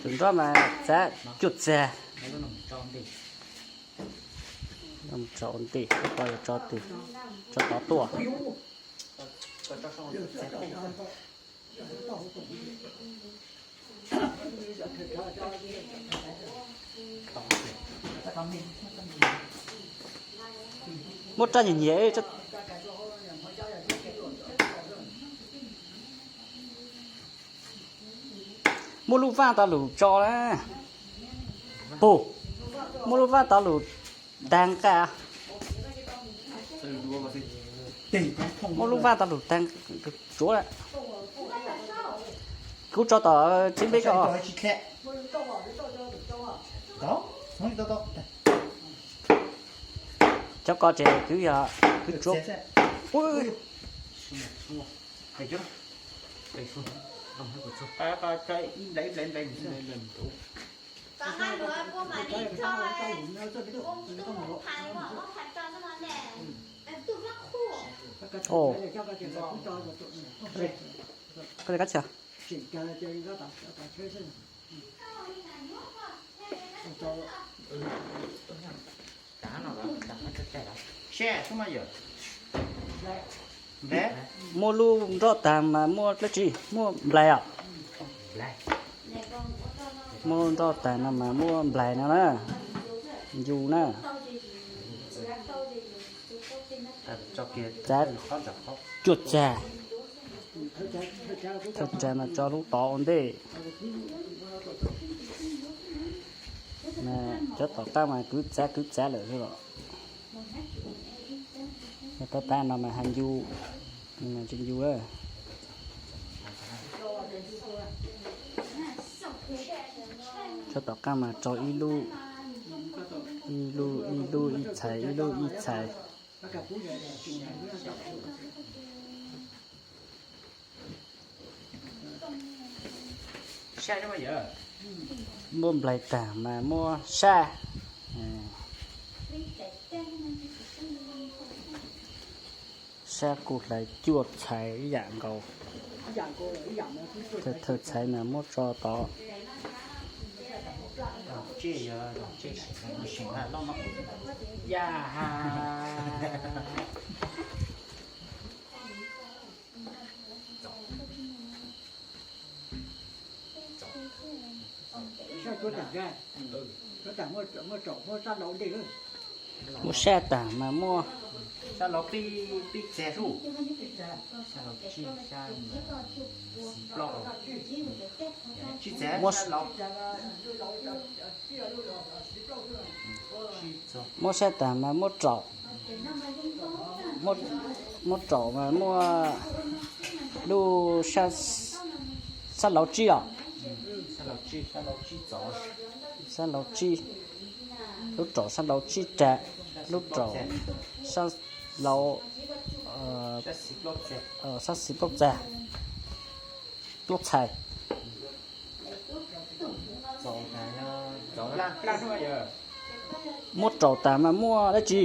Tus nroj mas txav cuaj txag. Tso ua ntej, tso tod tuaj. Muab rab nyias nyias. Muab lub vaj tau lus tso na. Pum, muab lub vaj tau lus tag nqaij. Muab lub vaj tau lus tag tsuav. Kuv tso tom tsev npe ko. Cov ko ces twb yog twb tsuab. Koj li kab txhia. Muab lub nroj tag mas muaj dab tsi? Muaj nplais os. Muab nroj tag no mas muaj nplais no na. Ncu na. Txav cuaj txag. Thawj txag mas tso lub tod ua ntej. Cov tom qab mas kwv txav kwv txav lawm xwb los. Tab tab no mas hais ncu, tsis ncu. Cov tom qab mas tso ib lub, ib lub ib lub ib txhais ib lub ib txhais. Muab nplais tag mas muab sab. Sab kuj hlais cuaj txhais ib yam nkaus. Thawj txhais mas muab tso tod. Muab sab tag mas muab, muab sab tag mas muab raum, muab raum mas muaj lub sab lauv tsib os. Sab lauv tsib, lub raum sab lauv tsib rag, lub raum sab lauv, sab xis plaub txag, plaub txhais. Muab raum tas mas muaj dab tsi?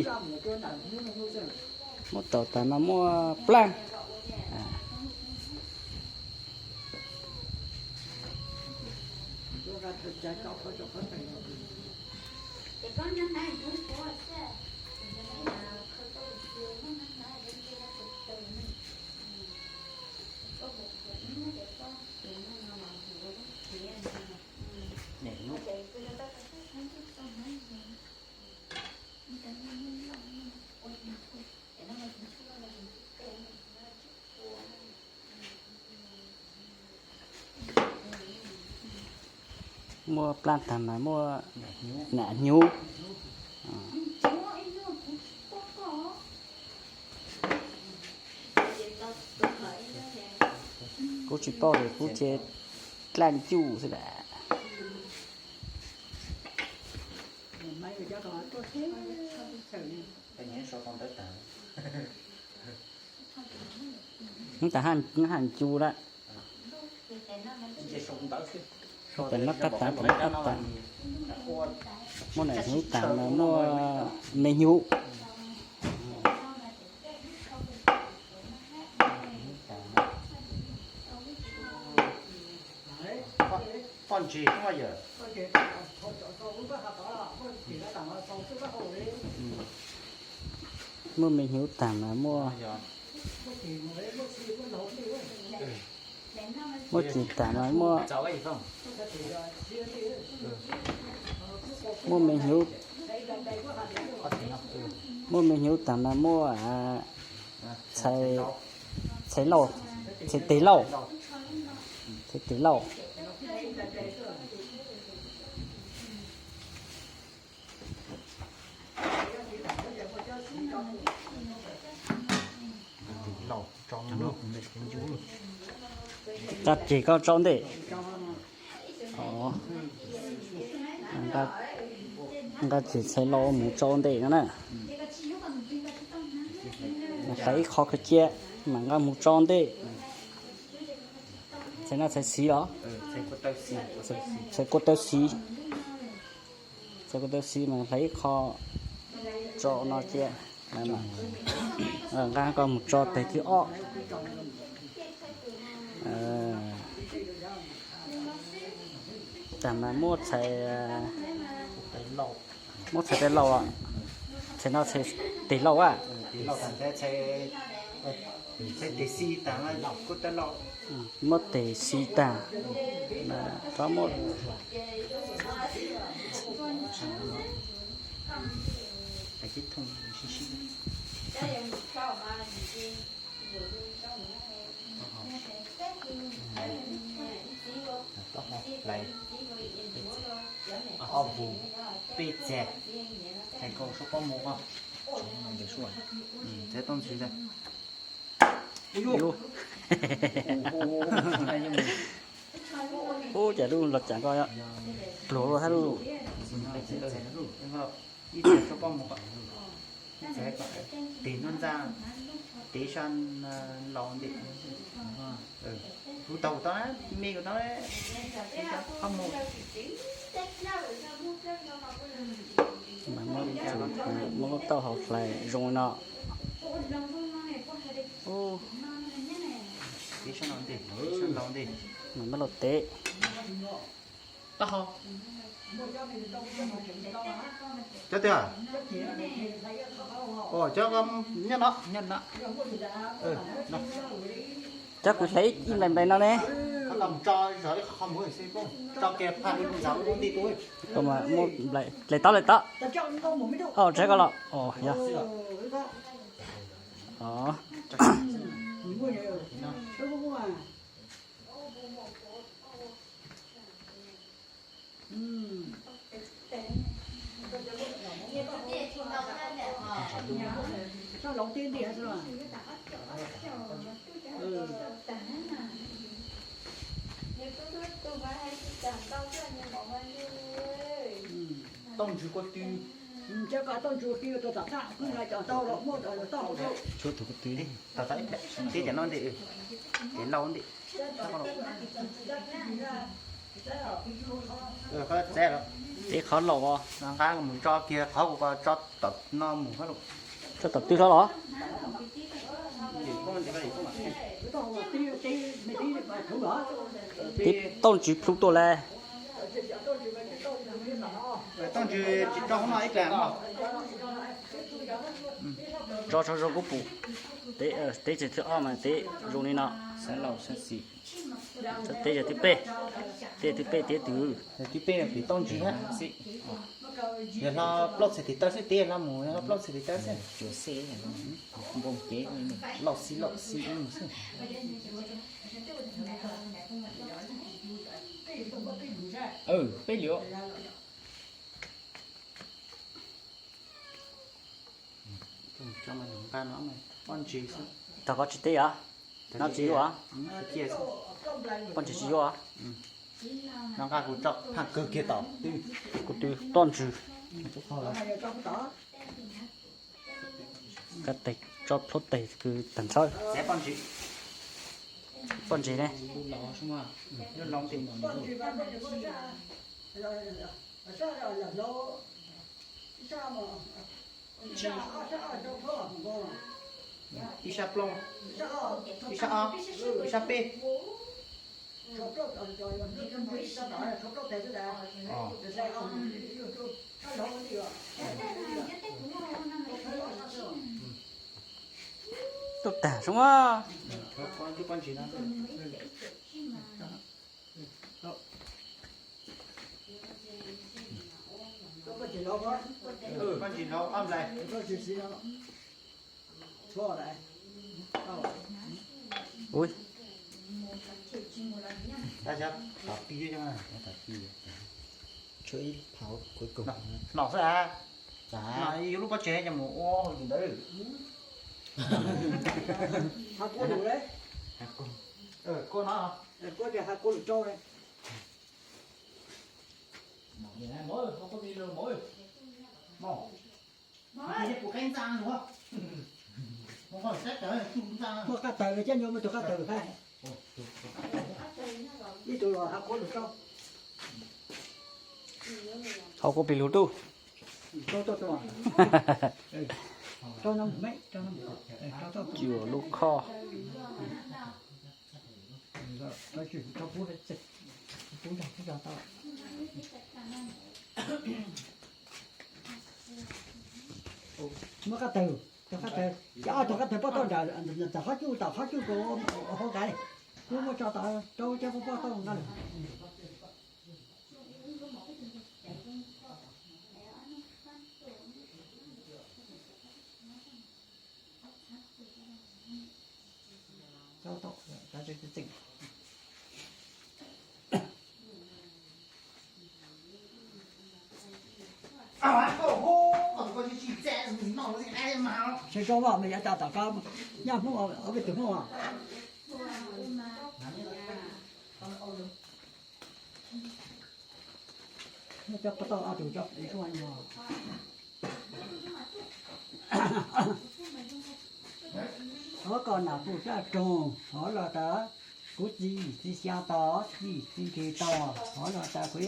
Muab raum tas mas muaj plaab. Muaj plaab taag mas muaj nam hnyuv. Kuv tsis paub li, kuv ces dlaaj ncuj xwb las. Tab haj ncu lawm. Tab tom no qab taag, tom no qab taag. Muaj nam hnyuv taag mas muaj me hnyuv. Poj ntsis xwb yom. Muaj me hnyuv tag mas muaj, muaj tsis tag mas muaj, muaj me hnyuv, muaj me hnyuv tag mas muaj txhais, txhais lauj, txhais tes lauj, txhais tes lauj. Nqa ceg koj tso ntej. Nqa ceg txhais lauj mus tso ntej no na. Hlais ib qho khaws cia, mam nqa mus tso ntej. Txhais no txhais xis los? Txhais kua taw xis. Txhais kua taw xis mas hlais ib qho tso no cia. Nqa koj mus tso tes thib ob. Tag mas muab txhais, muab txhais tes lauj, txhais no txhais tes lauj a. Muab tes xis tag, rov muab ob vus, peb txhais, txhais nkaus suab pob mus os. Txhais tooj ntxwv ntag. Ub, cas lub los cas koj pluag lub hab lub. Ib txhais suab pob mus, ib txhais kom tes nub ntxa, tes sab laus ntim. Kuv tau kuv tau na, me kuv tau na, pob mus. Muab lub taub hau hlais zoo li no. Tes sab laus ntim, sab laus ntim. Mas muab los tev. Cov twg? Cov nyob no, nyob no. Cov kuv hlais ib nplais nplais no ne. Tso kiag phaj lub ntxa lub nti tu. Dlej tod, dlej tod. Tsav koj los. Yog. Tooj ntsws kua tw. Tshuav tus kua tw. Tib cov no ntim, ces lau ntim. Txav qhov laus os, nqa mus tso kiag qhov kuv tso tom no mus. Tso tom twg hlo los? Tib tooj ntsws plhu tuaj le. Tooj ntsws tsis tso hauv no ib pliag. Tso tso zoo kuv pum. Teb txhais thib ob mas teb zoo li no. Xav laus xav xis. Teb yog thib peb, teb thib peb tiav twg? Thib peb pim tooj ntsws hab. Yog hlo plaub txhais tiv taw xwb, teb hlo mus hlo plaub txhais tiv taw xwb. Laus xis laus xis xwb. Peb lwm. Tog koj tsis teb os? No tsis yuav os? Poj ntsis tsis yuav os? No nqa kuv tso phaj kawg kiag tom twg? Kuv twb toj ntsws. Kab tes tso plhuab tes kws tag ntsawb. Poj ntsis ne? Ib sab plaub, ib sab ob, ib sab peb. Tuaj tag sub mas. Ui, tshuav ib phav cuối cùng. Noj xwb hab. Yus lub pob tsev coj mus ua hauj lwm ntawd. Hav kua lus le. Kua no. Kua tias hav kua lus rau le. Muaj qab taws, cab nyuag muaj tus qab taws thiab. Ib tug los hav kua lus rau. Hav kua pis lus rau. Cua lub khob. Muab qab taws, tog qab taws, cov tog qab taws poj tauj nram tom qhov cub, tom qhov cub rau hauv nqaij. Kuv muab tso tom rau cov poj tauj nqa lawm. Sawv tso vaj mas yav tas tom qab nyaj Hmoob ob peb tug Hmoob. Cov poj tauj ob tug cov plis kuj. Hov koj nam puj tsaj roog, hov los tas kuv txiv yim txiv xyaa tos, txiv yim txiv ntse tos, hov los tas kuv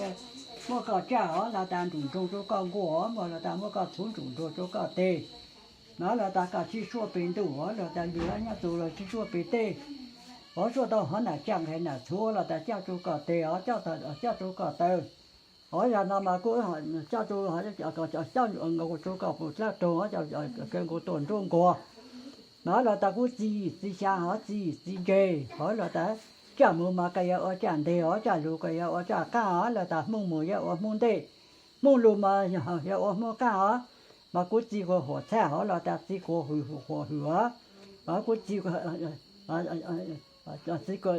muab koj tsaj, hov los tas nruj nroog rau koj nkuaj, hov los tas muab koj txhuv nruj nroog rau koj teg. Hov los tas koj sib suab pem ntuj, hov los tas lwg nyob tus los sib suab pem teb. Hov suab tau hov nam tsaj nqhis nam txhuv, hov los tas caj rau koj teg, hov caj rau koj taw. Hov zag no mas kuj caj rau, caj nkaus rau koj puj tsaj roog, kawg nkaus tuaj nruab nkuag. Mas hov los tas kuv txiv yim txiv xyaa, hov txiv yim txiv ntse, hov los tas tsaj mus mas koj yuav ua tsaj nteg, hov tsaj lug koj yuav ua tsaj qaab, hov los tas Hmoob mus yuav ua Hmoob ntej, Hmoob lug mas yuav ua Hmoob qaab os. Mas kuv txiv kuv huam txhaj, hov los tas txiv kuv huam hwm os. Kuv txiv, txiv kuv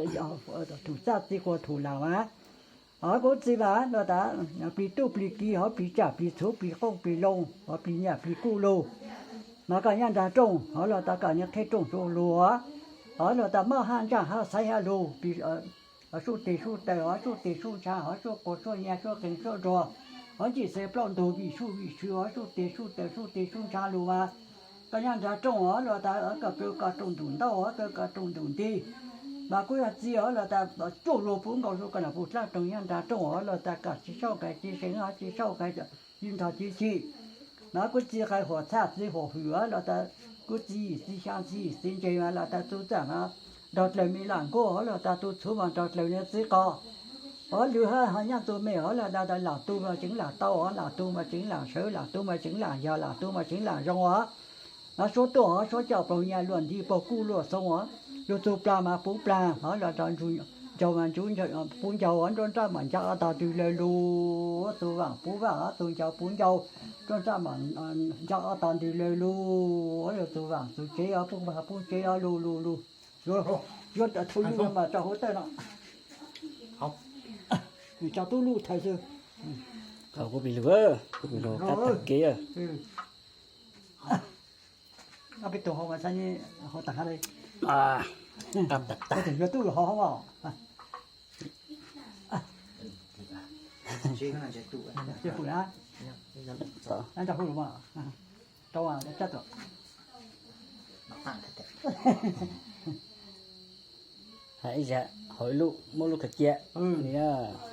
thum txaj, txiv kuv thum laam mas. Hov kuv txiv mas los tas plis tub plis ki, hov plis tsaj plis txhuv, plis qoob plis loo, hov plis nyaj plis kuj lug. Mas koj nyob nraag rooj, hov los tas koj niag qheb rooj tsuas lug, hov los tas mob hab ntsaaj hab xaiv hab lug, sub teg sub taw, hov sub teg sub ntsha, hov sub quas sub nyiaj sub qeeg sub nruag, hov ntsij xeev plaub ntug vij sub vij sw, hov sub teg sub taw sub teg sub ntsha lug mas. Koj nyob nraag rooj, hov los tas koj kaw koj rooj ntuj ntau, hov kaw koj rooj ntuj nti. Mas kuv yog txiv, hov los tas cuaj lug puv nkaus rau koj nam puj tsaj roog nyob nraag rooj, hov los tas koj tsis saub kais tsis seev, hov tsis saub kais tsis nrog tsis chim. Mas kuv txiv qai huam txhaj txiv huam hwm, hov los tas kuv txiv yim txiv xyaa txiv yim txiv ntse mas los tas tug txaj mas nrog dlawg me lam nkuaj, hov los tas tug txhuv mas nrog dlawg niag txiv qos. Hov lwg hab hov nyob tug me, hov los tas lam tug mas tseev lam tau, hov lam tug mas tseev lam sawv, lam tug mas tseev lam yog, lam tug mas tseev lam zoo os. Hov suab tuaj, hov suab coj plaug nyiaj luaj nti, paug kuj luaj xoo os. Lug tug plaag mas puv plaag, hov los tas ncaus mas puv ncaus, hov nruab nrab mas ncaus ob tog ntws lawg lug. Tug vaam puv vaaj, tug ncaus puv ncaus, nruab nrab mas ncaus ob tog ntws lawg lug. Lug tug vaam tug tsev os, puv vaam puv tsev os, lug lug lug. Yuav thaus lug mas tso hauv tawm no. Nws tso tub lug thaus xwb. Thaus kuv pis lug, kuv pis lug qab tag kev. Ob peb tug hau mas xav hau tag li. Qab tag tag. Yuav tub lug hau hau. Hu na, nrog hu lug mas, rau tsab tuam. Hais ib zag hauv ib lub, muab lub khaws cia.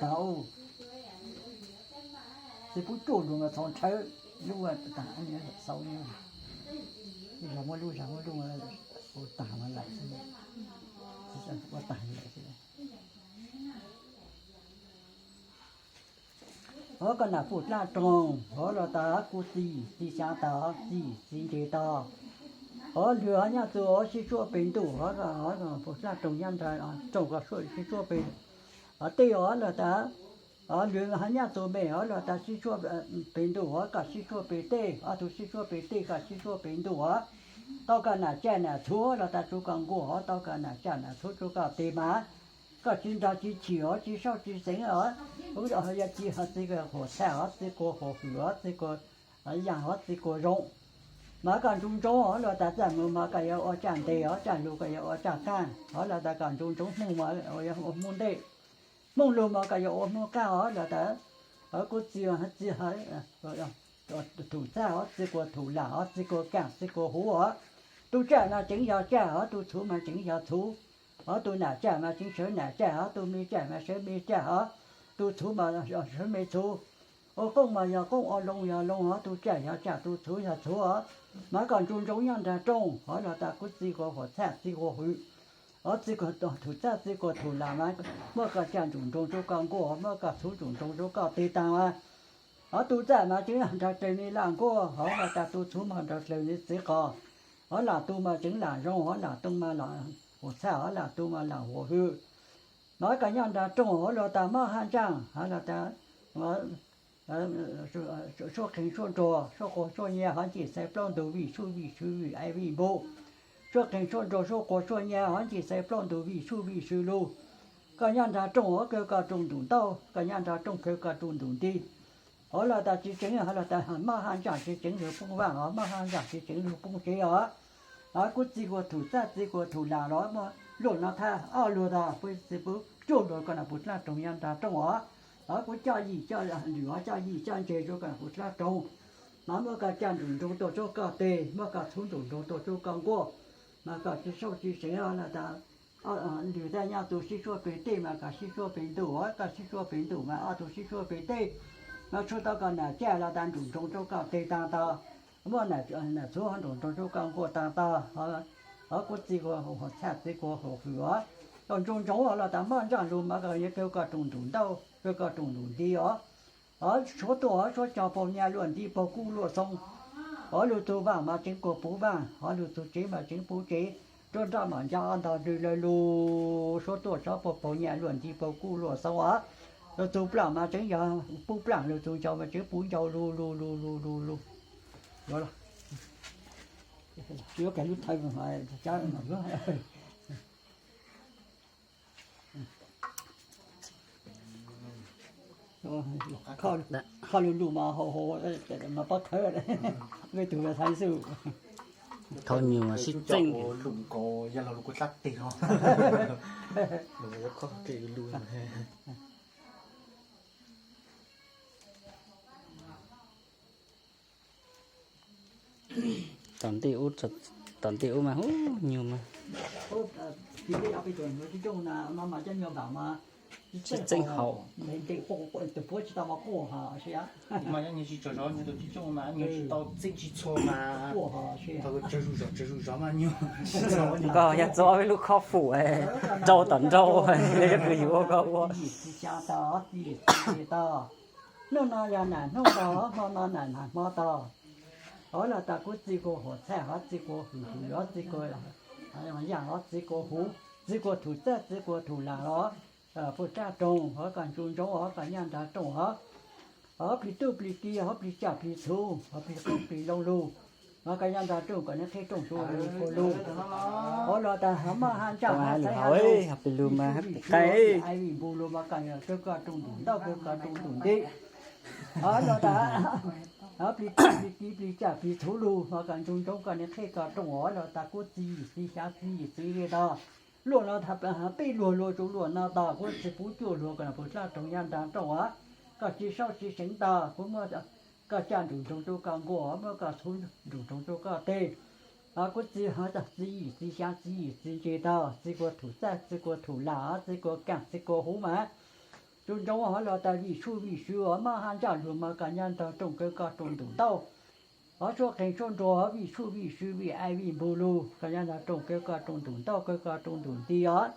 Tag, txiv pub cuaj lug mas txhos nrhawv lub, tag xaus li. Ib zag muab lub, zag muab lub, ua tag mas lawm xwb, ua tag lawm xwb. Hov koj nam puj dlaj roog, hov los tas kuv txiv yim txiv xyav tas, txiv yim txiv ntse tas. Hov lwg hov nyaj txug hov sib suab pes ntuj, hov puj dlaj roog nyaj nrag roog koj sib suab pes, hov tej hov los tas, hov lwg hov nyaj txug me hov los tas sib suab pes ntuj, hov koj sib suab pes tej, ob tug sib suab pes tej koj sib suab pes ntuj hov. Tau koj nam caj nam txhuv los tas tsuj koj nkuaj hov, tau koj nam caj nam txhuv tsuj koj tes mas, koj tsis nrog tsis chim hov, tsis saub tsis xeev hov, yog txiv hov txiv kuas huam txhaj hov, txiv kuas huam hwm hov, txiv kuas yaaj hov, txiv kuas zoo. Mas koj ntsoov ntsoov hov los tas txaj muag mas koj yuav ua tsaj ntes hov, tsaj lug koj yuav ua tsaj qaaj hov los tas koj ntsoov ntsoov hmoo mas ua hmoo ntej, hmoo lug mas koj yuav ua hmoo qaaj hov los tas, kuv txiv, txiv thum txaj hov, txiv kuas thum lam hov, txiv kuas kaaj, txiv kuas huv hov. Tug tsaj mas tseev yog tsaj hov, tug txhuv mas tseev yog txhuv hov, tug nam caj mas tseev sawv nam caj hov, tug me caj mas sawv me caj hov, tug txhuv mas sawv me txhuv. Ua qoob mas yog qoob, ua loo yog loo hov, tug tsaj yog tsaj, tug txhuv yog txhuv hov. Mas koj ntsoov ntsoov nyob nraag rooj hov los tas kuv txiv kuas huam txhaj, txiv kuas hwm hov, txiv kuas thum txaj, txiv kuas thum lam mas, muab koj caj ntsoov ntsoov rua koj nkuaj, muab koj txhuv ntsoov ntsoov rua koj tes taag mas, hov tug txaj mas tseev nrog dlaws le laj nkuaj hov los tas tug txhuv mas nrog dlaws le txiv qos. Hov lam tug mas tseev lam zoo hov, lam tug mas lam huam txhaj hov, lam tug mas lam huam hwm. Mas koj nyob nraag rooj hov los tas mab haj ntsaaj hov los tas suab qeeg suab nruag, suab quas suab nyiaj hov, ncej xaiv plaub ntug vij suj vij sw vij aiv vij npu. Suab qeeg suab nruag, suab quas suab nyiaj hov, ncej xaiv plaub ntug vij suj vij sw lug. Koj nyob nraag rooj hov, kaw koj rooj ntum ntauj, koj nyob nraag rooj kaw koj rooj ntum nti. Hov los tas tsis tseev, hov los tas mab haj ntsaaj tsis tseev lug poob vaaj hov, mab haj ntsaaj tsis tseev lug poob tsev hov. Hov kuv txiv kuas thum txaj, txiv kuas thum lam los muab luaj no thaj ob luag tas, puj txiv puj cuaj luag koj nam puj dlaj roog nyob nraag rooj hov. Hov kuv coj yim coj lwm hov, coj yim coj ntse rua koj nam puj dlaj roog. Mas muab koj caj ntsoov ntsoov tuaj rua koj tes, muab koj txhuv ntsoov ntsoov tuaj rua koj nkuaj. Mas koj tsis saub tsis seev los tas lwm txaj nyob tug sib suab pes tej mas koj sib suab pes ntuj hov, koj sib suab pes ntuj mas ob tug sib suab pes tej. Mas tshuav tau koj nam caj los tas ntsoov ntsoov rua koj tes taag tog, muab nam txhuv ntsoov ntsoov rua koj nkuaj taag tog. Hov kuv txiv kuas huam txhaj, txiv kuas huam hwm hov. Koj ntsoov ntsoov hov los tas mab ntsaaj lug mas koj yuav kaw koj rooj ntum ntauj, kaw koj rooj ntum nti hov. Hov suav tuaj hov suav cog paug nyaj luaj nti paug kuj luaj xoo. Hov lug tug vaaj mas tseev kuas puv vaaj, hov lug tug tsev mas tseev puv tsev. Rua nraj mam nca ntog lwg lawg lug, suav tuaj suav paug paug nyaj luaj nti paug kuj luaj xoo hov. Lug tug plaaj mas tseev yog puv plaaj, lug tug ncau mas tseev puv ncau lug lug lug lug lug lug. Kho lug lug mas hau hau mas pob thawb, ib tug thaiv xwb. Thauj nyuag sib txeej. Tom ntej ub, tom ntej ub mas hu nyuag mas sib txeej haum. Nkauj yog txua peb lub khob fum nrau tom nrau, yog kws yus ua koj ua. Hnub no yog nam hnub tog, hmo no nam nam hmo tog. Hov los tas kuv txiv kuas huam txhaj, hov txiv kuas hwm hwm, hov txiv kuas yaaj, hov txiv kuas huv, txiv kuas thum txaj, txiv kuas thum lam los puj dlaj roog, hov koj ntsoov ntsoov hov koj nyob nraag rooj hov. Hov plig tub plig ki, hov plig tsaj plig txhuv, hov plig qoob plig loo lug, hov koj nyob nraag rooj koj niam qheb rooj tsuj lug puj lug. Hov los tas hov mab haj ntsaaj hov xaiv hab lug, plig sub plig sw, plig aiv plig npu lug mas koj kaw koj rooj ntum ntauj, kaw koj rooj ntum nti. Hov los tas hov plig tub plig ki, plig tsaj plig txhuv lug mas koj ntsoov ntsoov koj niam qheb koj rooj hov los tas kuv txiv yim txiv xyav txiv yim txiv le tog. Luaj no peb luag luag tsuj luaj no tog, kuv txiv puv cuaj luag koj nam puj dlaj roog nyob nraag rooj hov. Koj tsis saub tsis seev tog, kuv muab koj caj nroos nroos rua koj nkuaj, muab koj txhuv nroos nroos rua koj teg. Kuv txiv, txiv yim txiv xyav txiv yim txiv ntse tog, txiv kuas thum txaj txiv kuas thum lam, txiv kuas kaaj txiv kuas huv mas. Tsuj ntsoov hov los tas vij sub vij sw, hov mab haj ntsaaj lug mas koj nyob nraag rooj kaw koj rooj ntum ntauj. Hov suab qeeg suab nruag, hov vij sub vij sw, vij aiv vij npu lug, koj nyob nraag rooj kaw koj rooj ntum ntauj, kaw koj rooj ntum nti os.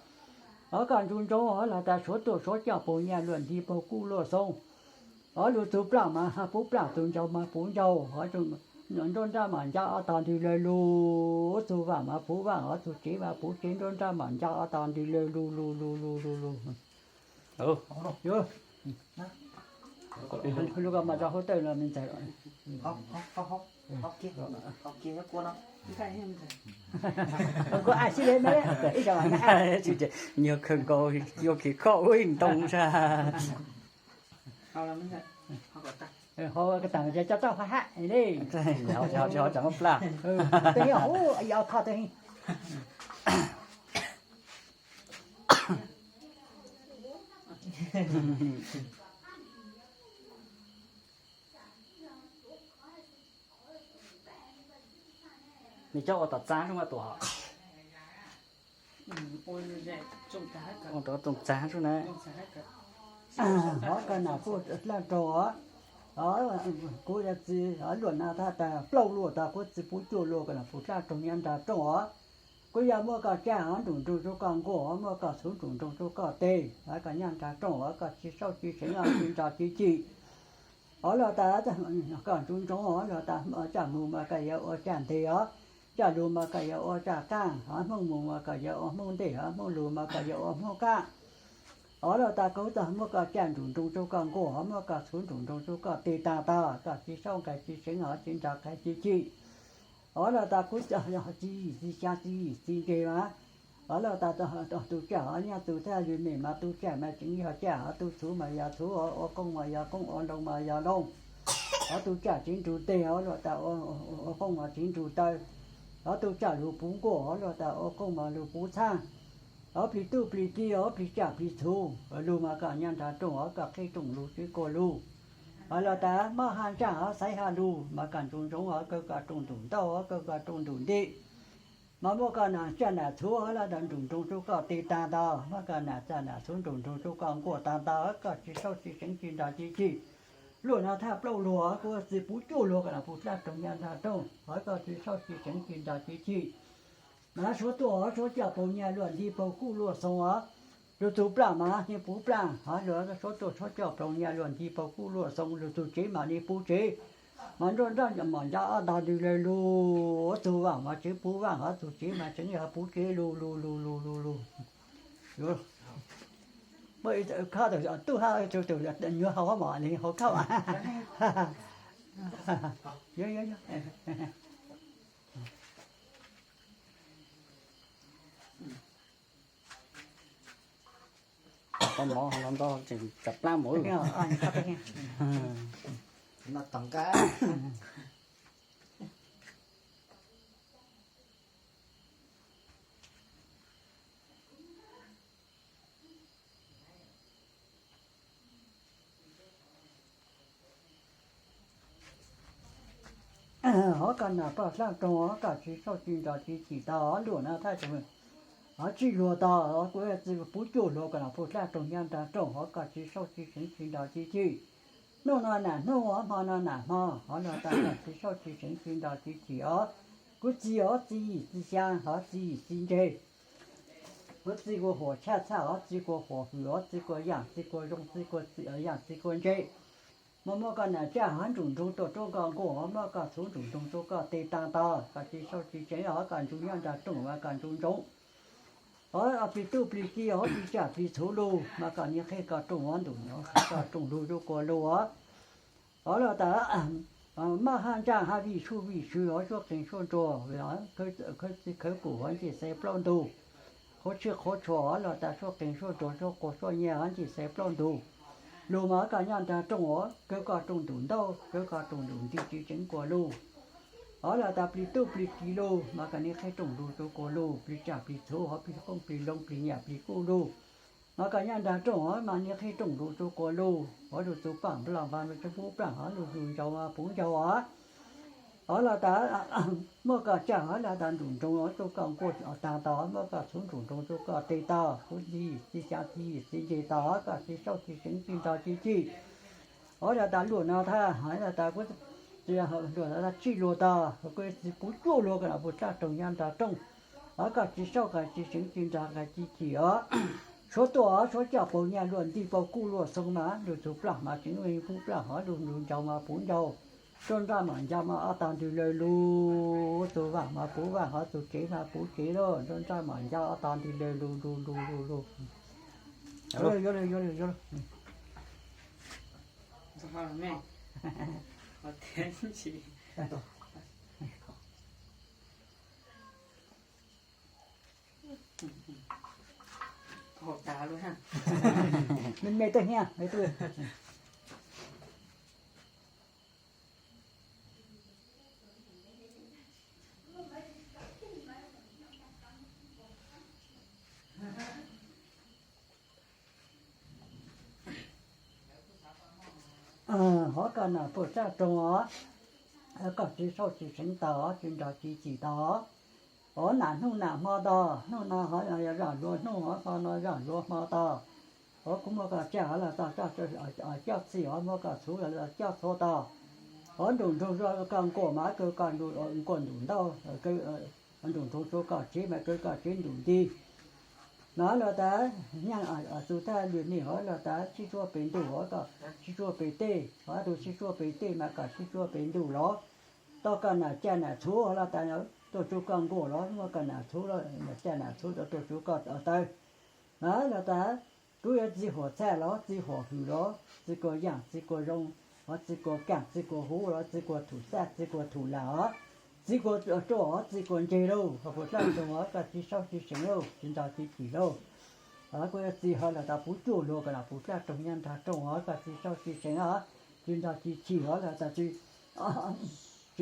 Hov koj ntsoov ntsoov hov los tas suav tuaj suav coj paug nyaj luaj nti paug kuj luaj xoo. Ob lug tug plaaj mas puv plaaj, tug ncaus mas puv ncaus, nruab nrab mas ncab ob tog ntws lawg lug, tug vaam mas puv vaam, ob tug tsev mas puv tsev, nruab nrab mas ncab ob tog ntws lawg lug lug lug lug lug lug. Lug mas rau huv tawj no me ntxhais. Kuv ai sib le me, ib zaug nyuag kawg nkaus yuav kis koj ua ib ntoo sab. Hov ko tas cov tauj hab hab li. Tsis hov tsam muab plaj. Tau hu, yog kho tau. Nws coj ua tom txav zoo mas tuam. Ua rau txoom txav zoo na. Hov koj nam puj dlaaj roog os. Kuv yog txiv luam na thaj tag plaub luam tag, kuv txiv puv cuaj luam koj nam puj dlaaj roog nyob nrag rooj os. Kuv yog muaj koj tsaj hov nruj nroog rua koj nkuaj, muaj koj txhuv nruj nroog rua koj teg, hov koj nyob nrag rooj os, koj tsis sauj tsis seev, tsis nrog tsis chim. Hov los tas koj ntsoov ntsoov, hov los tas tsaj mus mas koj yuav ua tsaj nteg os, tsaj lug mas koj yuav ua tsaj qaab, hov hmoov mus mas koj yuav ua hmoov nteg, hov hmoov lug mas koj yuav ua hmoov qaab. Hov los tas kuv txog muab koj tsaj nruj nroog rua koj nkuaj, hov muab koj txhuv nruj nroog rua koj teg taag tog, koj tsis sauj nqaij tsis seev, hov tsis nrog nqaij tsis chim. Hov los tas kuv txiv yim txiv xyaa txiv yim txiv ntseg mas, hov los tas tug tsaj hov nyob tug thaj lug mej mas tug tsaj mas tseem yog tsaj, hov tug txhuv mas yog txhuv, ua qoob mas yog qoob, ua loo mas yog loo. Hov tug tsaj tseev nrug teg, hov los tas ua qoob mas tseev nrug taw. Hov tug tsaj lug puv nkuaj, hov los tas ua qoob mas lug puv txhaab. Hov plig tub plig ki, hov plig tsaj plig txhuv lug mas koj nyob nrag rooj, hov koj qhib rooj lug tsev kuaj lug. Hov los tas mab haj ntsaaj hov xaiv haj lug mas koj ntsoov ntsoov, hov kaw koj rooj ntuj ntauj, hov kaw koj rooj ntuj nti. Mas muab koj nam tsaj nam txhuv hov los tas nruj nroog rua koj teg taag ntog, muab koj nam tsaj nam txhuv nruj nroog rua koj nkuaj taag ntog, hov koj tsis sauj tsis seev tsis nrog tsis chim. Luam no thaj plaub luam, kuv txiv puv cuaj luam koj nam puj dlaaj roog nyob nrag rooj, hov koj tsis sauj tsis seev tsis nrog tsis chim. Mas suav tuaj hov suav coj ploog nyaj luam nti ploog kuj luam xoo os. Lug tug plaaj mas nws puv plaaj, hov lug suav tuaj suav coj ploog nyaj luam nti ploog kuj luam xoo, lug tug tsev mas nws puv tsev. Mas nruab nrab mas ncab ob ntog ntws lawg lug, tug vaam mas tseev puv vaam, hov tug tsev mas tseev yog puv tsev lug lug lug lug lug lug. Muaj ib khab tug tub hab tug nyuag haus mos nws haus khab. Tau mov los nto tseem tsam plab mus. Hov koj nam poj dlaaj roog, hov koj tsis sauj tsis nrog tsis chim tog, hov luam no thaj tseem hov tsij luag tog, hov kuv txiv puv cuaj luag koj nam poj dlaaj roog nyob nrag rooj, hov koj tsis sauj tsis seev tsis nrog tsis chim. Hnub no nam hnub, hmo no nam hmo, hov los tas koj tsis sauj tsis seev tsis nrog tsis chim os. Kuv txiv hov txiv yim txiv xyaa, hov txiv yim txiv ntseg. Kuv txiv kua huam tshaj txhaj, hov txiv kua huam hwm, hov txiv kua yaaj txiv kua zoo, txiv kua yaaj txiv kua ntse. Mas muab koj nam tsaj hov nruj nroog tuaj rua koj nkuaj, hov muab koj txhuv nruj nroog rua koj teg taag tog, koj tsis sauj tsis seev, hov koj ntsoov nyob nrag rooj mas koj ntsoov ntsoov. Hov plig tub plig ki, hov plig tsaj plig txhuv lug mas koj nias qhib koj rooj hov ntuj, koj rooj lug rua kuaj lug os. Hov los tas mab haj ntsaaj hab vij suj vij sw, hov suab qeeg suab nruas, khawb txij khawb kum hov ncej xaiv plaub ntug. Qhuav tshwj qhuav tshua, hov los tas suab qeeg suab nruas, suab quas suab nyiaj, hov ncej xaiv plaub ntug. Lug mas koj nyob nrag rooj os, kaw koj rooj ntuj ntauj, kaw koj rooj ntuj nti tsis tseev kuaj lug. Hov los tas plig tub plig ki lug mas koj nias qhib rooj lug rua kuaj lug, plig tsaj plig txhuv, hov plig qoob plig loo plig nyiaj plig kub lug. Mas koj nyob nrag rooj hov mas nias qhib rooj lug rua kuaj lug, hov lug tug paaj nplaaj npag mas tseev puv plaaj, hov lug lug ncaus mas puv ncaus os. Hov los tas muab koj tsaj hov los tas nruj nroog rua koj nkuaj taag tog, muab koj txhuv nruj nroog rua koj teg tog, kuv txiv yim txiv xyaa txiv yim txiv ntseg tog, hov koj tsis sauj tsis seev tsis nrog tsis chim. Hov los tas luam no thaj, hov los tas kuv luam no thaj tsij luag tog, kuv txiv puv cuaj luag koj nam poj dlaaj roog nyob nrag rooj, hov koj tsis sauj nqaij tsis seev tsis nrog nqaij tsis chim os. Suav tuaj suav coj paus nyaj luaj nti paus kuj luaj xoo mas, lug tug plaag mas tseev puv plaag hov, lug ntug ncaus mas puv ncaus. Tuab nraj mam ncaus mas ob tag ntws lawg lug, tug vaam mas puv vaam hov, tug tsev mas puv tsev lawm. Tuab nraj mam ncaus ob tag ntws lawg lug lug lug lug lug. Me me tuaj hia. Hov koj nam puj sab roog os, koj tsi sauj tsi seev tau, tsi nrog tsi chim tau. Hov nam hnub nam hmo tau, hnub no hov zaam luag hnub, hov hmo no zaam luag hmo tau. Hov kuv muab koj tsaj los tau coj txhij, hov muab koj txhuv los coj txhua tau. Hov nruj nroog koj nkuaj mas kaw koj nkuaj ntuj ntau, nruj nroog rua koj tsev mas kaw koj tsev ntuj nti. No los tas, nyaaj txug thaj lwm nig hov los tas sib suab pem ntuj hov, sib suab pem tej, hov tug sib suab pem tej mas koj sib suab pem ntuj los. Tau koj nam caj nam txhuv los tas tuaj tsuj koj nkuaj los muab koj nam txhuv, nam caj nam txhuv tuaj tsuj koj taw. No los tas, kuv yuav txiv huam txhaj los txiv huam hwm los txiv kuas yaaj txiv kuas zoo, hov txiv kuas kaaj txiv kuas huv los txiv kuas thum txaj txiv kuas thum lam os, txiv kuas ruaj hov txiv kuas ntseg lauj, koj puj dlaj roog hov koj tsi sauj tsi seev lauj, tsi nrog tsi chim lauj. Kuv yuav txiv hov los tas puv cuaj luag koj nam puj dlaj roog nyaaj nrag rooj hov koj tsi sauj tsi seev os, tsi nrog tsi chim hov los tas tsi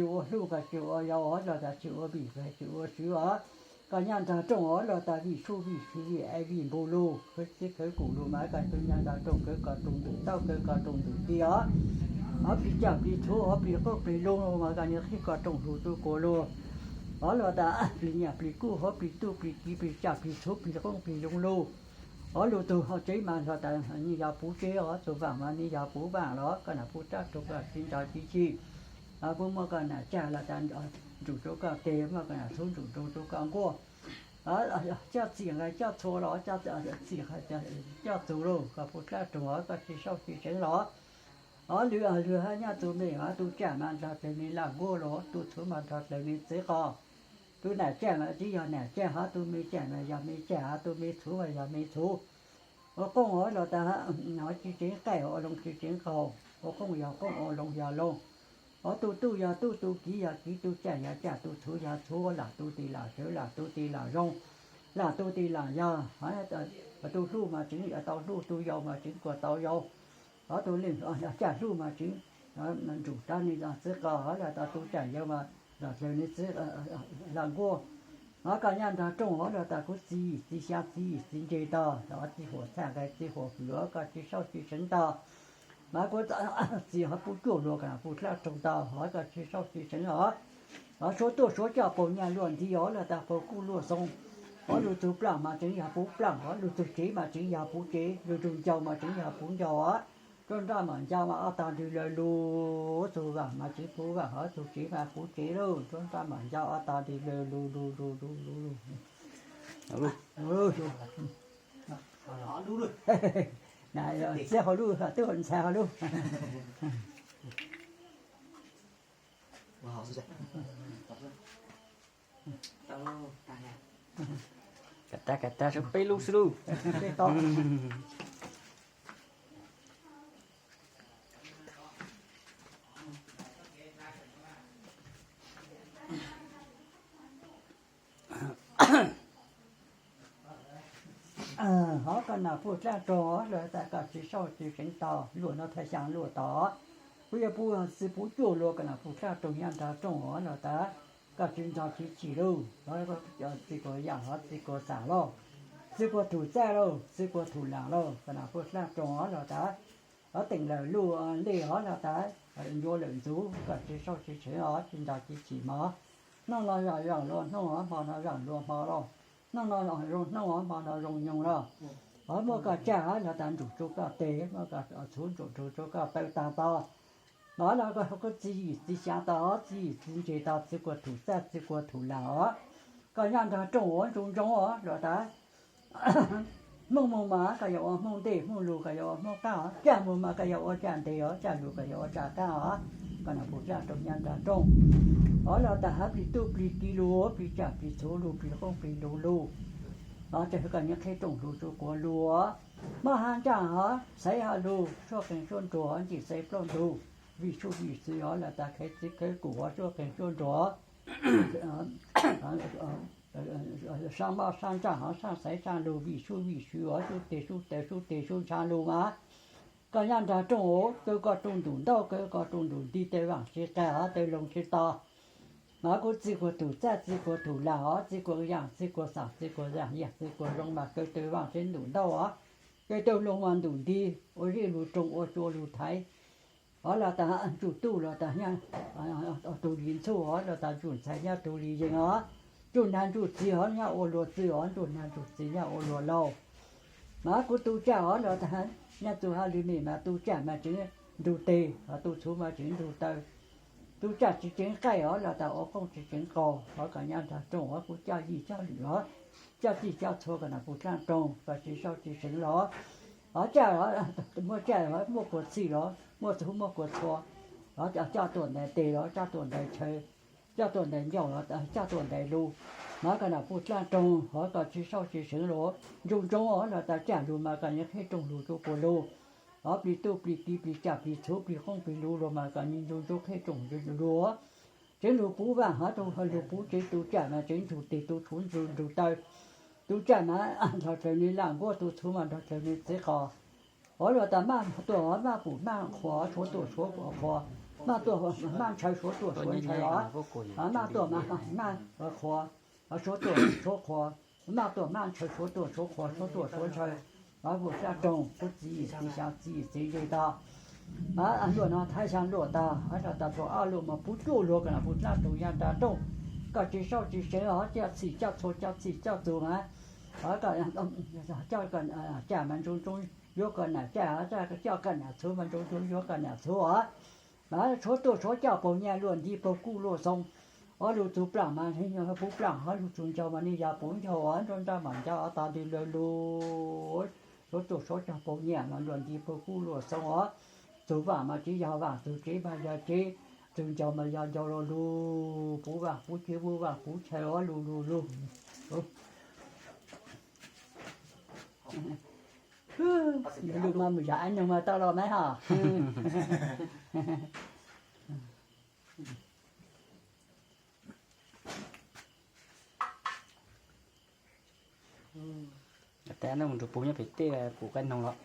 ua hluj koj tsi ua yau hov los tas tsi ua vim koj tsi ua swv os. Koj nyaaj nrag rooj hov los tas vim suj vim swv vim aiv vim npug lug, khawv txhib khawv kum lug mas koj tsi nyaaj nrag rooj kaw koj rooj ntuj ntau kaw koj rooj ntuj nti os. Hov plig caj plig txhuv hov plig qoob plig loo mas koj nyaaj qhib koj rooj lug tsuj kuas lug. Hov los tas plig nyaaj plig kub hov plig tub plig kiv plig caj plig txhuv plig qoob plig loo lug. Hov lug tug hov tsev mas los tas nwg yog puv tsev hov tug vaaj mas nwg yog puv vaaj los koj nam puj dlaj roog koj tsi nrog tsi chim. Kuv muab koj nam caj los tas nruj rua koj teg, muab koj nam txhuv nruj rua koj nkuaj. Coj txhij nqaij coj txhua los coj txhij coj txug lauj, koj puj dlaj roog hov koj tsi sauj tsi seev los. Hov lwm lwm hab nyob tug me mas tug caj mas nrog dlawg nwg lag nkuaj los, tug txhuv mas nrog dlawg nwg txiv qos. Tug nam caj mas tsi yog nam caj hov, tug me caj mas yog me caj hov, tug me txhuv mas yog me txhuv. Ua qoob hov los tas hov tsi tseev qaij, ua loo tsi tseev qaug, ua qoob yog qoob, ua loo yog loo. Hov tug tub yog tub, tug kiv yog kiv, tug caj yog caj, tug txhuv yog txhuv, lam tug tis lam tsawv, lam tug tis lam zoo, lam tug tis lam yog. Tug hluj mas tseev tau hluj, tug yau mas tseev kuas tau yau. Hov tug leej caj hluj mas tseev nruj rua nwg txiv qos, hov los tas tug caj yau mas nrog dlawg nwg txiv lag nkuaj. Hov koj nyaaj nrag rooj hov los tas kuv txiv yim txiv xyaa txiv yim txiv ntseg tau, hov txiv huam txhaj nqaij txiv huam hwm hov koj tsi sauj tsi seev tau. Mas kuv txiv hov puv cuaj luag koj nam puj dlaj roog tau, hov koj tsi sauj tsi seev os. Hov suav tuaj suav coj paug nyaaj luaj nti hov los tas paug kuj luaj xoo. Hov lug tug plaaj mas tseev yog puv plaaj, hov lug tug tsev mas tseev yog puv tsev, lug tug ncaus mas tseev yog puv ncaus os. Tuab nraj mam ncaus mas ob tag ntws lawg lug, tug vaaj mas tseev puv vaaj hov, tug tsev mas puv tsev lauj. Tuab nraj mam ncaus ob tag ntws lawg lug lug lug lug lug lug. Txiv hauv lub, tub ntxhais hauv lub. Kav tag kav tag, peb lub xwb lauj. Hov koj nam puj dlaj roog hov los tas koj tsi sauj tsi seev tau, luaj no thaj xyaa luaj tod. Kuv yuav puv txiv puv cuaj luag koj nam puj dlaj roog nyaaj nrag rooj hov los tas koj tsi nrog tsi chim lauj. Txiv kuas yaaj hov txiv kuas xam lauj, txiv kuas thum txaj lauj, txiv kuas thum laam lauj, koj nam puj dlaj roog hov los tas hov teem lawm luj lej hov los tas ncuav lawm ntxuv, koj tsi sauj tsi seev hov tsi nrog tsi chim mog. Noog no yog zaam luag noog hov, hmo no zaam luag hmo lauj. Noog no zoo noog hov, hmo no zoo nyoog lauj. Hov muab koj tsaj hov los tas nruj rua koj teg, muab koj txhuv nruj rua koj taw tag tau. Hov los koj txiv yim txiv xyaa tau, txiv yim txiv ntseg tau, txiv kuas thum txaj txiv kuas thum laam os. Koj nyaaj nrag rooj hov ntsoov ntsoov hov los tas Hmooj mus mas koj yuav ua hmooj ntej, hmooj lug koj yuav ua hmooj qaab os. Caj mus mas koj yuav ua caj ntev os, caj lug koj yuav ua caj qaab os. Koj nam puj dlaab roog nyaab nraag rooj, hov los tas hab plig tuj plig ki lug, plig caj plig txhuv lug, plig qoob plig lug lug. Hov tas koj nyob qheb rooj lug tsuj quas lug, maj hab ntsaaj hov xaiv hab lug, suab qeeg suab nruas hov ntsim xaiv plaub ntug, vij tshub vij xwm hov los tas khawv txiv khawv kum hov suab qeeg suab nruas, saab maj saab ntsaaj hov saab xaiv saab lug, vij tshub vij xwm hov sub teg sub taw sub teg sub ntsha lug mas koj nyaab nraag rooj os. Kaw koj rooj ntum ntaub, kaw koj rooj ntum nti, taw vaaj tsi qas hov taw loo tsi to. Mas kuv txiv kuas tug txaj, txiv kuas tug laag hov, txiv kuas yaam, txiv kuas xaam, txiv kuas yaam, yaam txiv kuas zoo mas kaw taw vaaj tsi ntum ntaub hov, kaw taw loo mas ntum nti, ua zej lug roog, ua tsua lug thaiv. Hov los tas ntsuj tuj los tas nyob tug li ntxhuj hov los tas ntsuj ntxhais nyob tug li yees hov, ntsuj nag ntsuj txiv hov nyob ua luag txwj hov, ntsuj nag ntsuj txiv nyob ua luag laug. Mas kuv tu caj hov los tas nyob txug hab lug mej mas tu caj mas tseev ntug teg, tu txhuv mas tseev ntug taw. Tu caj tsi tseev qaij hov los tas ua qoob tsi tseev qaug hov, koj nyaab nraag rooj hov kuv coj yij coj lwm hov, coj txij coj txhua koj nam puj dlaab roog, koj tsi saub tsi seev los hov caj, muaj caj hov muaj kuas txhij los muaj txhuv muaj kuas txhua, hov coj tuaj ntaiv teg los coj tuaj ntaiv chaw, coj tuaj ntaiv ncauj los coj tuaj ntaiv lug. Mas koj nam puj dlaab roog hov koj tsi saub tsi seev los ntsoov ntsoov hov los tas caj lug mas koj nyob qheb rooj lug tsuj quas lug, hov plig tuj plig ki plig caj plig txhuv plig qoob plig lug lug mas koj nyob ntsoov ntsoov qheb rooj lug, tseev lug puv vaaj hov, lug puv tsev, tu caj mas tseev ntug teg, tu txhuv ntug taw. Tu caj mas nrog dlaws nwg laaj nkuab, tu txhuv mas nrog dlaws nwg txiv qos. Hov los tas maj tuaj hov maj pum maj qhuas, suav tuaj suav qhuas, maj tuaj maj ntshaw, suav tuaj suav ntshaw os. Maj tuaj maj qhuas, suav tuaj suav qhuas, maj tuaj maj ntshaw, suav tuaj suav qhuas, suav tuaj suav ntshaw. Hov puj dlaab roog, puj txiv yim txiv xyaa txiv yim txiv ntseg tag. Luaj no thaiv xyaa luaj tag, hov tas txhua ob luaj mas puv cuaj luag koj nam puj dlaab roog nyaab nraag rooj. Koj tsi saub tsi seev hov coj txhij coj txhua coj txhij coj txhua mas hov coj caj mas ntsoov ntsoov yuav koj nam caj, coj koj nam txhuv mas ntsoov ntsoov yuav koj nam txhuv os. Mas suav tuaj suav coj paug nyaj luaj nti paug kuj luaj xoo. Hov lug txug plaaj mas puv plaaj, hov lug txug ncaug mas nwg yog puv ncaug, nruab nrab mas ncaug, tog ntwg lug lug. Suav tuaj suav coj paug nyaj mas luaj nti paug kuj luaj xoo os. Txug vaaj mas tsi yog vaaj, txug tsev mas yog tsev, txug ncaug mas yog ncaug lug lug, puv vaaj puv tsev puv vaaj puv chaw os lug lug lug. Lug mas mus yog ab noog mas tau los mas hov. Tes no mus nrug puv nyob pem tej puv qaib noog los.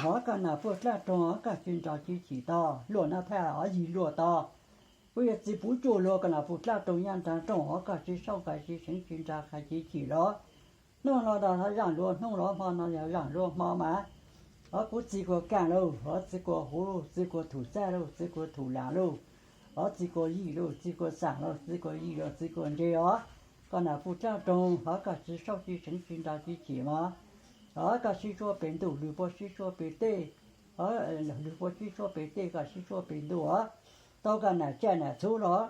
Hov koj nam puj dlaab roog, hov koj tsi nrog tsi chim tog, luaj no thaiv hov yig luaj tog. Kuv yog txiv puv cuaj luag koj nam puj dlaab roog nyaab nraag rooj, hov koj tsi saub nqai tsi seev tsi nrog nqai tsi chim los. Hnub no yog zaaj luag hnub los, hmo no yog zaaj luag hmo mas. Hov kuv txiv kuas kaaj lauj, hov txiv kuas huv lauj, txiv kuas thum txaj lauj, txiv kuas thum laam lauj, hov txiv kuas yij lauj, txiv kuas xaam lauj, txiv kuas yij lauj, txiv kuas ntseg os. Koj nam puj dlaab roog, hov koj tsi saub tsi seev tsi nrog tsi chim mas. Hov koj sib suab pem ntuj, lwg puab sib suab pem tej, lwg puab sib suab pem tej, koj sib suab pem ntuj os. Tau koj nam caj nam txhuv los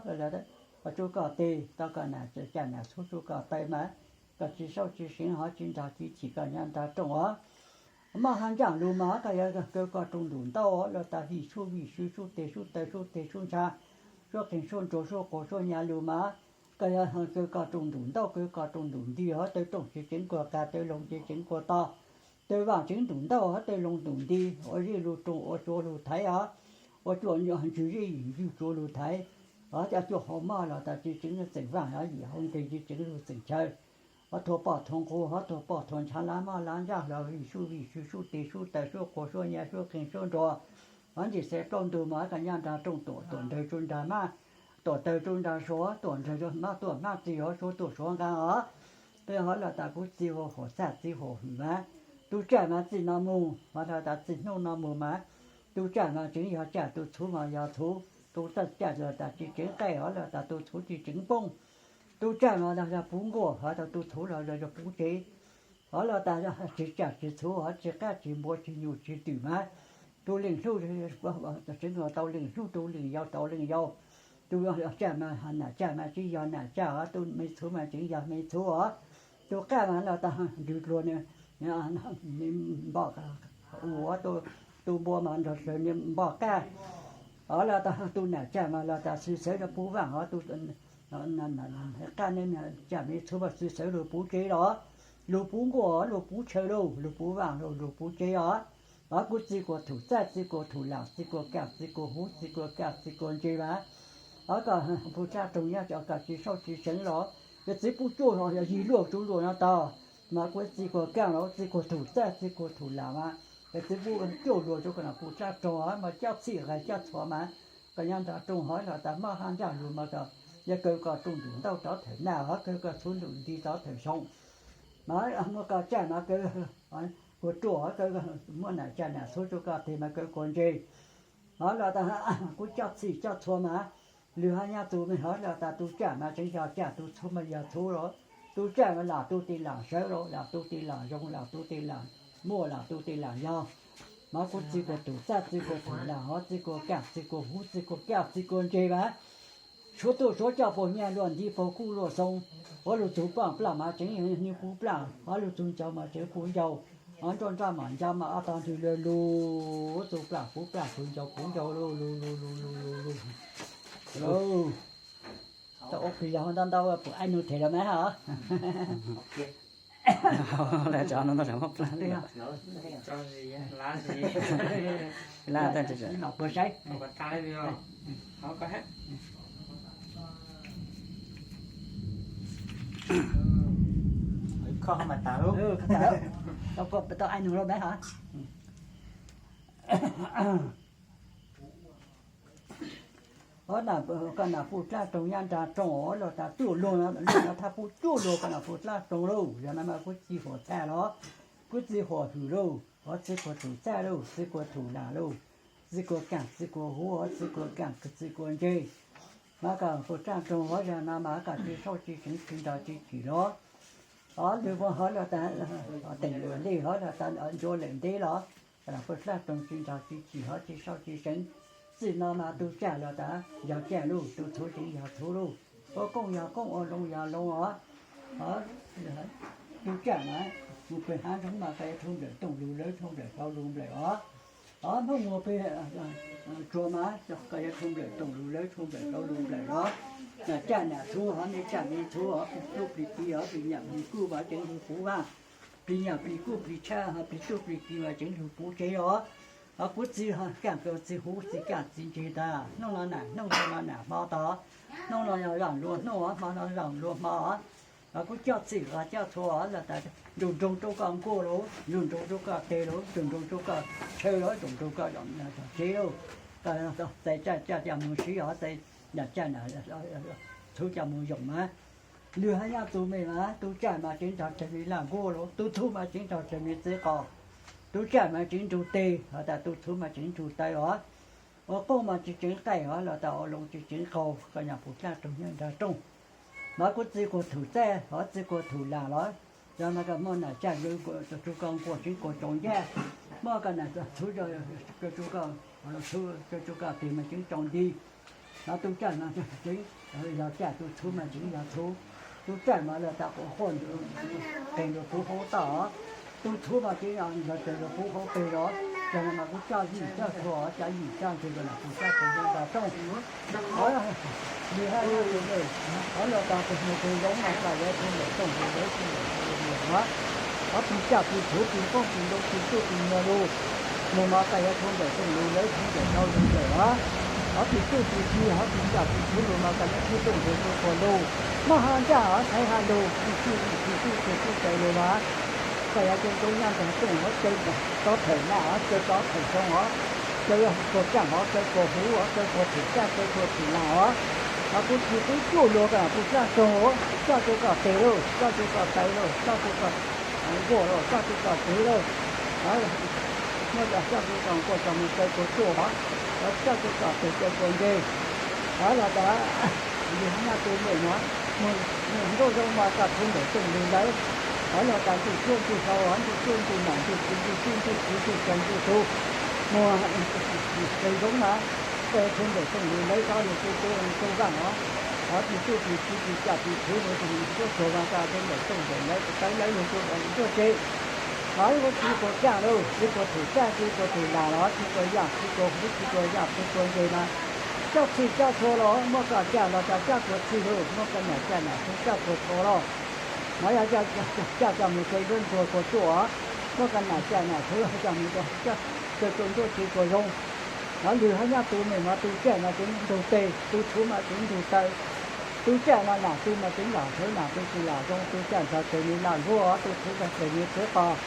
tsuj koj teg, tau koj nam caj nam txhuv tsuj koj taw mas. Koj tsi saub tsi seev hov tsi nrog tsi chim koj nyaab nraag rooj os. Maj hab ntsaaj lug mas koj yuav kaw koj rooj ntum ntaub los tas vij tshub vij xwm sub teg sub taw sub teg sub ntsha, suab qeeg suab nruas suab quas suab nyag lug mas koj yuav kaw koj rooj ntum ntaub kaw koj rooj ntum nti hov, taw rooj tsi tseev kuas qas taw loo tsi tseev kuas tog, taw vaaj tseev ntum ntaub hov taw loo ntum nti, ua zej lug roog ua tsua lug thaiv os, ua cuaj ntswg zej ntswg tsua lug thaiv. Hov coj cuaj hau maj los tas tsi tseev txeem vaaj hov, yim hau nkeeg tsi tseev lug txeem chaw. Hov thuav poj thuav nqug hov thuav poj thuav ntshav, lav maj lav ntsaaj los vij sub vij xwm sub teg sub taw sub quas suab nyag suab qeeg suab nruas. Hov ntsim xaiv plaub ntug mas koj nyaab nraag rooj, tuam tuam nrawg tsuj nraag maj, tuam tawg tsuj nraag suav, tuam nrawg maj tuam maj txi hov suav tuam suav nqaa os. Peb hov los tas kuv txiv huam txaj txiv huam hwm mas, tu caj mas txij no mus mas tas txij hnub no mus mas, tu caj mas tseev yog caj, tu txhuv mas yog txhuv, tu caj los tas tsi tseev qaij hov los tas tu txhuv tsi tseev poob. Tu caj mas yog puv nkuaj hov, tu txhuv los yog puv tsev. Hov los tas tsi caj tsi txhuv hov, tsi qab tsi npua tsi nyuj tsi twm mas, Tus leej hlub, tseev tau leej hlub, tus leej yau tau leej yau. Tus tsaj mas nam tsaj mas tseev yog nam tsaj os, tus me txhuv mas tseev yog me txhuv os. Tus qaj mas los tas nrws dluag npoj u, tus npua mas nrog npoj qaj os, los tas tus nam tsaj mas los tas xwm xeev rau puv vaaj os, tus qaj ne, tsaj me txhuv mas xwm xeev lug puv tsev los, lug puv nkuaj, lug puv chaw lauj, lug puv vaaj lauj, lug puv tsev os. Os kuv txij kuas thum txaj, txij kuas thum lam, txij kuas kaaj, txij kuas huv, txij kuas kaaj, txij kuas ntse mas. Os koj puj tsab roog nyob koj tsis saub tsis seev los, yog txiv puj cuaj los yog yig luaj tsuv luaj no tau, mas kuv txij kuas kaaj los txij kuas thum txaj, txij kuas thum lam mas, yog txiv puj cuaj luaj rau koj nam puj tsab roog mas coj txhij qais coj txhua mas, koj nyob nrag rooj hov los tas maj hab ntsaj luag mas koj, yog kaw koj rooj ntim ntauj rov thawm naj hov, kaw koj txhuv ntim nti rov thawm xyoo. Mas muaj koj tsaj mas kaw kuas ruaj, muaj nam tsaj nam txhuv rau koj tes mas kaw kuas ntse. Hov los tas kuv coj txhij coj txhua mas, lwg hab nyab tus me hov los tas tus tsaj mas tseev yog tsaj, tus txhuv mas yog txhuv los, tus tsaj mas lam tus tis lam sawv los, lam tus tis lam zoo, lam tus tis lam muaj, lam tus tis lam yog. Mas kuv txij kuas thum txaj, txij kuas thum lam hov, txij kuas kaaj, txij kuas huv, txij kuas kaaj, txij kuas ntse mas. Suav tuaj suav coj puag nyaj luaj nti puag kuj luaj xoo, hov lug txug paaj plaj mas tseev nyuj puv plaj, hov lug txug ncau mas tseev puv ncau, hov nroj nraj mas ncau mas ob tog nrwg lug lug, txug plaj puv plaj, txug ncau puv ncau lug lug lug lug lug lug lug. Tau ua plig yog ntau ntau puas aib nug them los mas hov. Puas saib? Tau aib nug los mas hov. Hov koj nam puj tsab roog nyob nrag rooj los tas cuaj luag, luag no thaj puj cuaj luag koj nam puj tsab roog lauj, yog no mas kuv txij huam txaj los, kuv txij huam hwm lauj, hov txij kuas thum txaj lauj, txij kuas thum lam lauj, txij kuas kaaj txij kuas huv, hov txij kuas kaaj txij kuas ntse. Mas koj nam puj tsab roog hov yog no mas koj tsis saub tsis seev tsis nrog tsis chim los, hov lwg puag hov los tas teem lej hov los tas ncuav lawm nteb los, koj nam puj tsab roog tsis nrog tsis chim hov tsis saub tsis seev. Txij no mas tus tsaj los tas yog tsaj lauj, tus txhuv tseev yog txhuv lauj, ua kooj yog kooj, ua loo yog loo os. Tus tsaj mas mus peg hav zoov mas koj yuav tshuav nplawm tooj lug lawv tshuav nplawm hlau lug nplawm os. Os Hmoob mus peg tsuas mas koj yuav tshuav nplawm tooj lug lawv tshuav nplawm hlau lug nplawm os. Nam tsaj nam txhuv hov, me tsaj me txhuv hov, plig tub plig ki hov, plig nyam plig kub mas tseev lug puv vaaj, plig nyam plig kub plig tshab hov, plig tub plig ki mas tseev lug puv tsev os. Hov kuv txij kaaj kaw txij huv txij kaaj txij ntse tag, hnub no nam hnub, hmo no nam hmo tog, hnub no yog zaum luag hnub, hmo no zaum luag hmo. Hov kuv coj txhij qas coj txhua los tas nrug nroog rau koj nkuaj lauj, nrug nroog rau koj teg lauj, nrug nroog rau koj chaw lauj, nrug nroog koj tsev lauj. Koj txais tsaj coj coj moog siv hov, txais nam tsaj txhuv coj moog yoom mas. Lwg hab nyab tus me mas tus tsaj mas tseev nrog tsawg me laj nkuaj lauj, tus txhuv mas tseev nrog tsawg me txiv qos. Tus tsaj mas tseev nrug teg hov tas tus txhuv mas tseev nrug taw os. Ua kooj mas tsis tseev qaij hov los tas ua loo tsis tseev qaug, koj nam puj tsab roog nyob nrag rooj. Mas kuv txij kuas thum txaj hov, txij kuas thum lam los, yog no koj muaj nam tsaj kaw tsuj koj nkuaj tseev kuas tsaus ncaj, muaj koj nam txhuv kaw tsuj koj teg mas tseev tsaus nti. Hov tus tsaj no tseev yog tsaj, tus txhuv mas tseev yog txhuv. Tus tsaj mas los tas quas quaj qeeg lug puv hauv toj, tus txhuv mas tseev yog qeeg lug puv hauv peg los. Yog no mas kuv coj yim coj txhua, coj yim coj nteg koj nam puj tsab roog nyob nrag rooj. Hov lwg hab nyab tus me, hov los tas tus hnyuv tus zoov mas koj yuav tshuav nplawm tooj lug lawv tshuav nplawm hlau lug nplawm os. Hov plig tsaj plig txhuv plig koob plig loo plig txuj plig nyuag lug, lug mas koj yuav tshuav nplawm tooj lug lawv tshuav nplawm hlau lug nplawm os. Hov plig tub plig ki hov plig tsaj plig txhuv lug mas koj yuav tshuav tooj nteg tshuav quas lug. Maj hab ntsaj hov thaiv hab lug, plig tub plig ki plig tub plig txuj lug mas koj yuav tshuav nkaub nyab nrag rooj hov, caw rov thawm naj hov, caw rov thawm xyoo hov, caw kuas kaaj hov, caw kuas huv hov, caw kuas thum txaj, caw kuas thum lam hov. Hov kuv txij kuv cuaj luag koj nam puj tsab roog, coj tsua koj teg lauj, coj tsua koj taw lauj, coj tsua koj nkuaj lauj, coj tsua koj teg lauj. Muaj coj tsua koj nkuaj coj moog caw kuas ruaj hov, coj tsua koj teg caw kuas ntse. Hov los tas lwg hab nyab tus me no, moog nkaub zoo mas koj tshuav nplawm tooj lug lawv. Hov los tas ntsuj tshuab ntsuj hlau hov, ntsuj tshuab ntsuj nam ntsuj txiv ntsuj tub ntsuj tswv ntsuj tsawg ntsuj tug. Muaj qe zoo mas, qe thoob nplaim tooj li lawv tsob li tub tub tub vaaj os. Qhov tis txuj tis ci tis cam tis txhuv rau tus tuaj txuag mas tau thoob nplaim tooj nplaim lawv tawv lawv lug tuaj tuaj tsev. Qhov ib puas txij puas caj lauj, txij puas thum caj txij puas thum lam los txij puas yaam txij puas huv txij puas yaam txij puas ntse mas coj txhij coj txhua los muaj koj caj los tas coj puas txhij lauj, muaj koj nam caj nam txhua coj puas txhua los. Qhov yog coj coj mus kaw nruab ntsuag puas tsuaj os, muaj koj nam caj nam txhua coj mus kaw kaw nruab txhua puas zoo. Qhov lwg hab nyob tu me mas tu caj mas txwv ntug teg, tu txhuv mas txwv ntug taw, tu caj mas nam tu mas txwv lam txhawv nam tu txwv lam zoo, tu caj ntshav txawv li lam luag, tu txhuv ntshav txawv li txhawv qos.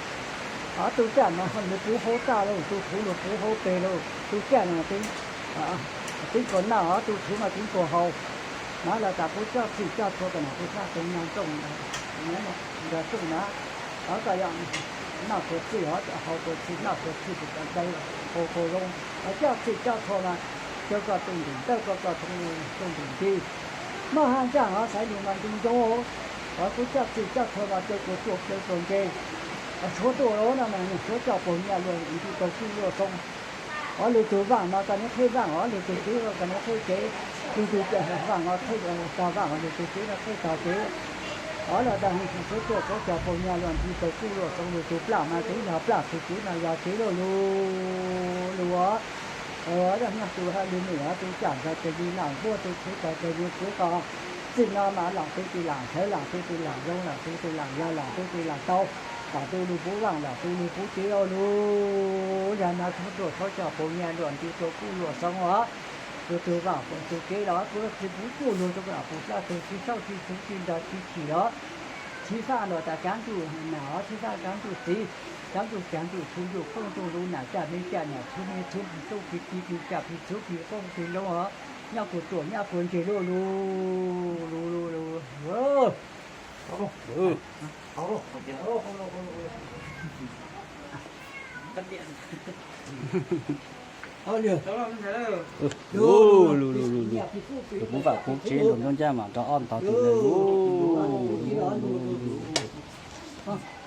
Qhov tu caj mas lug puv hauv txaj lauj, tu txhuv lug puv hauv peg lauj, tu caj mas txwv txwv puas noj, tu txhuv mas txwv puas haus. Mas los tas kuv coj txhij coj txhua kom nam kuv sab tau nyob nrooj, nyob nyob nyob nyob nyob nyob na. Qhov koj yog noj puas txhij os, haus puas txhij, noj puas txhij puas taw, haus puas zoo. Qhov coj txhij coj txhua mas caw koj txuj ntim ntawj, caw koj txuj ntim nti. Maj hab ntsaj hov xaiv lug mas ntu ntoo. Qhov kuv coj txhij coj txhua mas caw puas tsuaj caw puas ntse. Tshuav tuaj los no mas tshuav coj puas nyiaj luaj nti tau kuj luaj xoo. Qhov lwg tug vaaj mas koj neb qheb vaaj os, lwg tug kev koj neb qheb kev, lwg tug vaaj os qheb tog vaaj, lwg tug kev no qheb tog kev. Qhov los tas tshuav tuaj tshuav coj puas nyiaj luaj nti tau kuj luaj xoo, lwg tug plaj mas kev yog plaj, tug kev mas yog kev lauj, lug lug os. Nyob tu hab lug num hab tu caj ntshav txawv li lam luag, tu txhuv ntshav txawv li txhawv qos. Txij no mas lam tu txwv lam txhawv, lam tu txwv lam zoo, lam tu txwv lam yog, lam tu txwv lam tau, lam tu lug puv vaaj, lam tu lug puv kev lauj, lug. Zag no tshuav tuaj tshuav coj puas nyiaj luaj nti tau kuj luaj xoo os. Lwg tug vaaj puas tug kev los kuv tsi puv kuj luag rua lam puv plab tug tsi saub tsi txhuv tsi nrog tsi chim los tsi faj los tas kaav ntuj nam os, tsi faj kaav ntuj txiv, kaav ntuj caag ntuj txhu ntuj koob ntuj lug, nam caj me caj nam txhu me txhu, pig tub pig ki pig cam pig txhuv pig koob pig loo os. Nyob puas tsuaj nyob puas ntse lauj, lug lug lug lug. Lug lug lug lug, kuv vaam kuv tsev lug nruab ncaj mas rov ob ntov tus lawm lug.